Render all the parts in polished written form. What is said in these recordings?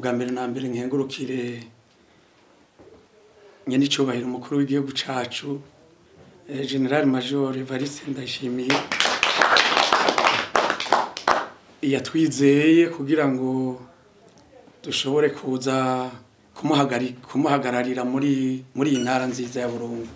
Ubwa mbere na mbere nkengurukire nyenicubahiro umukuru w'igihugu cacu, General Major Evariste Ndayishimiye, yatwizeye kugira ngo dushobore kuza kumuhagararira muri iyi ntara nziza ya Burunga.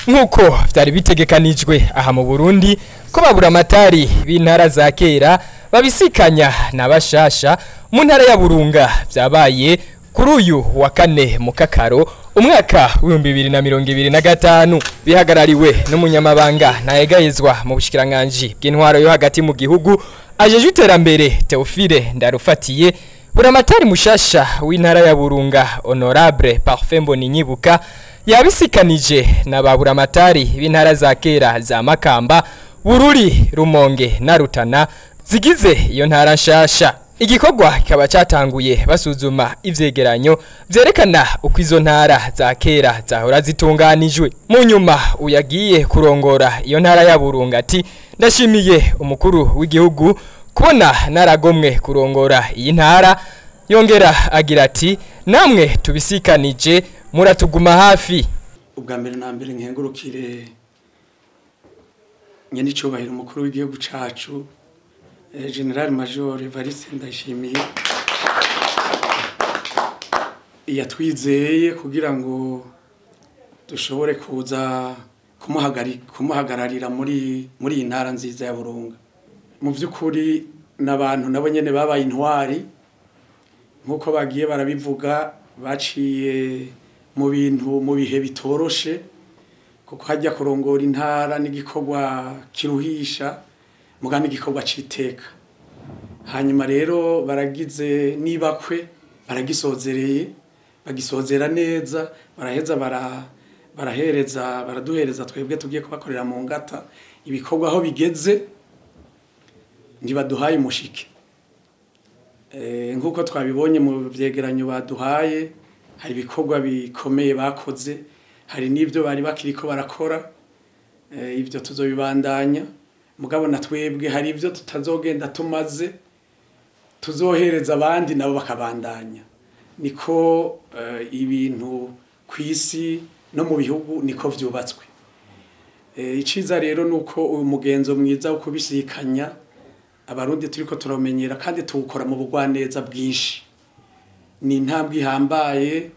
Nkuko vyari bitegekanijwe aha mu Burundi ko babura amatari b'intara za kera babisikanya n'abashasha mu ntara ya Burunga, vyabaye kuri uyu wa kane mu Kakaro umwaka w'2025, bihagarariwe n'umunyamabanga ntayegayezwa mu bushikiranganji bw'intwaro yo hagati mu gihugu ajeje iterambere Theophile Ndarufatiye. Buramatari mushasha w'intara ya Burunga Honorable Parfait Mboninyibuka yabisikanije na baburamatari b'intara za kera za Makamba, Bururi, Rumonge na Rutana zigize iyo ntara nshasha. Igikorwa kikaba cyatanguye basuzuma ivyegeranyo vyerekana uko izo ntara za kera zahora zitunganijwe. Mu nyuma uyagiye kurongora iyo ntara ya Burunga ati: ndashimiye umukuru w'igihugu kubona naragomwe kurongora iyi ntara. Yongera agira ati: namwe tubisikanije muratuguma hafi. Ubwa mbere na mbere nkengurukire nyenicubahiro umukuru w'igihugu cacu, General Major Evariste Ndayishimiye, yatwizeye kugira ngo dushobore kuza kumuhagararira muri iyi ntara nziza ya Burunga. Mu vy'ukuri n'abantu nabo nyene babaye intwari, nkuko bagiye barabivuga, baciye mu bintu mu bihe bitoroshe, kuko hajya kurongora intara n'igikorwa kiruhisha muga n'igikorwa citeka. Hanyuma rero baragize nibakwe, baragisozereye, bagisozera neza, baraheza barahereza baraduhereza twebwe tugiye kubakorera mu ngata ibikorwa aho bigeze, ntibaduhaye umushike. Nkuko twabibonye mu vyegeranyo baduhaye, hari ibikorwa bikomeye bakoze, hari n'ivyo bari bakiriko barakora, ivyo tuzobibandanya. Mugabo na twebwe hari ivyo tutazogenda tumaze, tuzohereza abandi nabo bakabandanya. Niko ibintu kw'isi no mu bihugu niko vyubatswe. Iciza rero nuko uyu mugenzo mwiza wo kubisikanya abarundi turiko turamenyera kandi tuwukora mu bugwaneza bwinshi. Ni intambwe ihambaye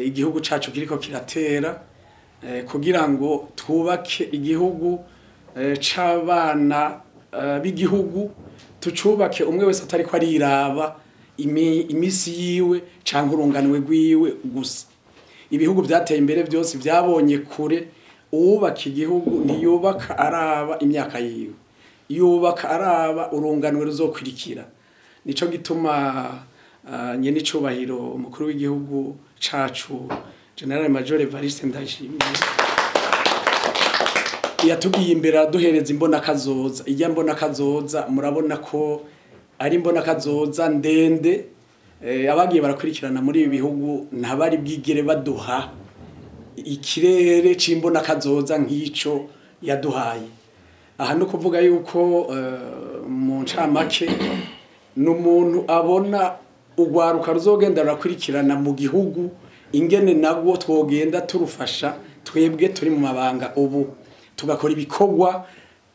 igihugu cacu kiriko kiratera, kugira ngo twubake igihugu c'abana b'igihugu, tucubake umwe wese atariko ariraba imisi yiwe canke urunganwe rwiwe gusa. Ibihugu vyateye imbere byose vyabonye kure, uwubaka igihugu ntiyubaka araba imyaka yiwe, yubaka araba urunganwe ruzokwirikira. Nico gituma nyenicubahiro umukuru w'igihugu cacu General Major Evariste Ndayishimiye yatugiye imbere aduhereza imbona kazoza. Ijya mbona kazoza murabona ko ari imbona kazoza ndende. Abagiye barakurikirana muri ibi bihugu ntabari bwigere baduha ikirere c'imbona kazoza nk'ico yaduhaye. Aha no kuvuga yuko mu ncamake n'umuntu abona ugwaruka ruzogenda rurakurikirana mu gihugu, ingene nabwo twogenda turufasha twebwe turi mu mabanga ubu, tugakora ibikorwa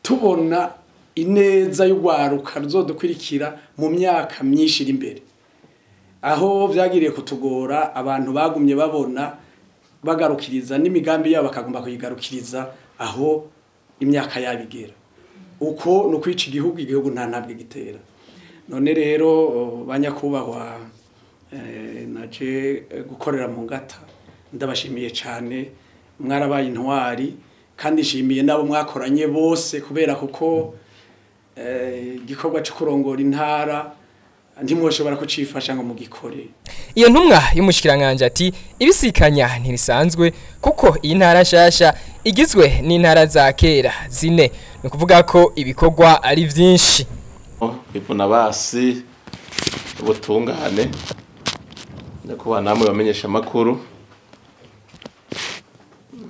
tubona ineza y'ugwaruka ruzodukurikira mu myaka myinshi iri imbere. Aho vyagiriye kutugora, abantu bagumye babona bagarukiriza n'imigambi yabo bakagomba kuyigarukiriza aho imyaka yabigera. Uko no kwica igihugu, igihugu nta ntabwe gitera. None rero banyakubahwa, naje gukorera mu ngata, ndabashimiye cyane, mwarabaye intwari, kandi nshimiye nabo mwakoranye bose, kubera kuko igikorwa cyo kurongora intara ntimwoshobora kucifasha ngo mugikore. Iyo ntumwa y'umushikiranganje ati ibisikanya ntirisanzwe, kuko iyi ntara nshasha igizwe n'intara za kera zine, ni ukuvuga ko ibikorwa ari vyinshi. Ivuna basi ubutungane nyakubahwa namwe bamenyesha amakuru,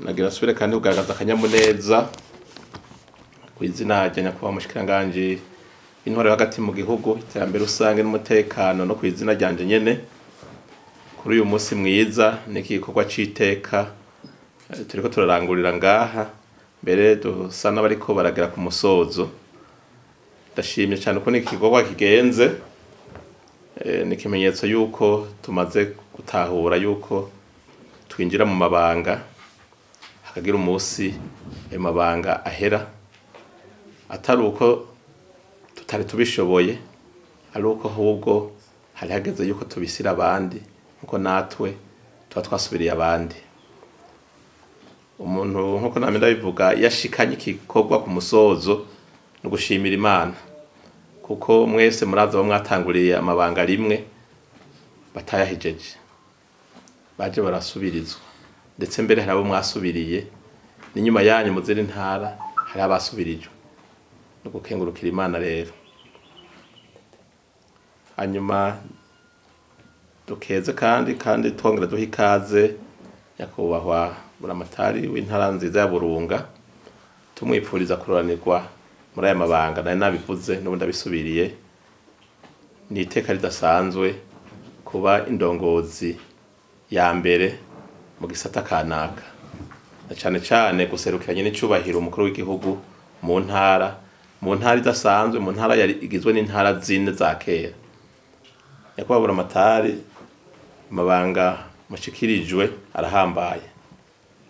nagira asubire kandi kugaragaza akanyamuneza ku izina rya nyakubahwa mushikiranganje intwaro hagati mu gihugu, iterambere rusange n'umutekano, no kwizina ryanje nyene kuri uyu munsi mwiza n'iki gikorwa c'iteka turiko turarangurira ngaha, mbere dusa n'abariko baragera ku musozo. Ndashimye cyane uko n'iki gikorwa kigenze, ni ikimenyetso yuko tumaze gutahura yuko twinjira mu mabanga, hakagira umunsi ayo mabanga ahera, atari uko tutari tubishoboye, ari uko ahubwo hari hageze yuko tubisira abandi, nkuko natwe tuba twasubiriye abandi. Umuntu nkuko namwe ndabivuga, yashikanye igikorwa ku musozo no gushimira Imana, kuko mwese muraza bo mwatanguriye amabanga rimwe batayahejeje, baje barasubirizwa, ndetse mbere hari abo mwasubiriye n'inyuma yanyu mu zindi ntara hari abasubirijwe. No gukengurukira Imana rero. Hanyuma dukeze kandi twongera duha ikaze nyakubahwa Buramatari w'intara nziza ya Burunga, tumwipfuriza kuroranirwa muri aya mabanga. Nari nabivuze n'ubundi abisubiriye, ni iteka ridasanzwe kuba indongozi ya mbere mu gisata kanaka, na cane cane guserukiranye n'icubahiro umukuru w'igihugu mu ntara, mu ntara idasanzwe, mu ntara yari igizwe n'intara zine za kera. Nyakubahwa Buramatari, amabanga mushikirijwe arahambaye,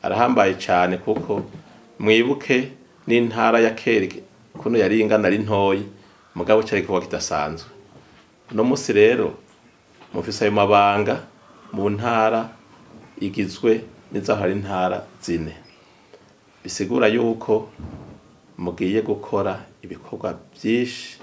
arahambaye cyane, kuko mwibuke n'intara ya kera kuno yari ingana ari ntoyi, mugabo cyari kuba kidasanzwe. Uno munsi rero mufise ayo mabanga mu ntara igizwe n'izahora intara zine, bisigura yuko mugiye gukora ibikorwa byinshi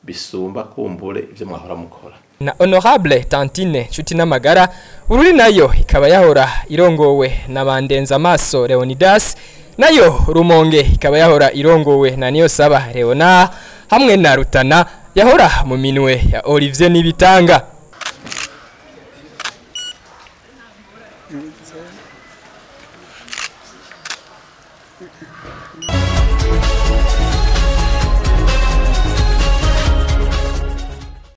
bisumba kumbure ibyo mwahora mukora. Na Honorable Tantine Nshuti n'amagara, Bururi nayo ikaba yahora irongowe na Bandenza Maso Leonidas, nayo Rumonge ikaba yahora irongowe na Niyosaba Leona, hamwe na Rutana yahora mu minwe ya Olivier Nibitanga.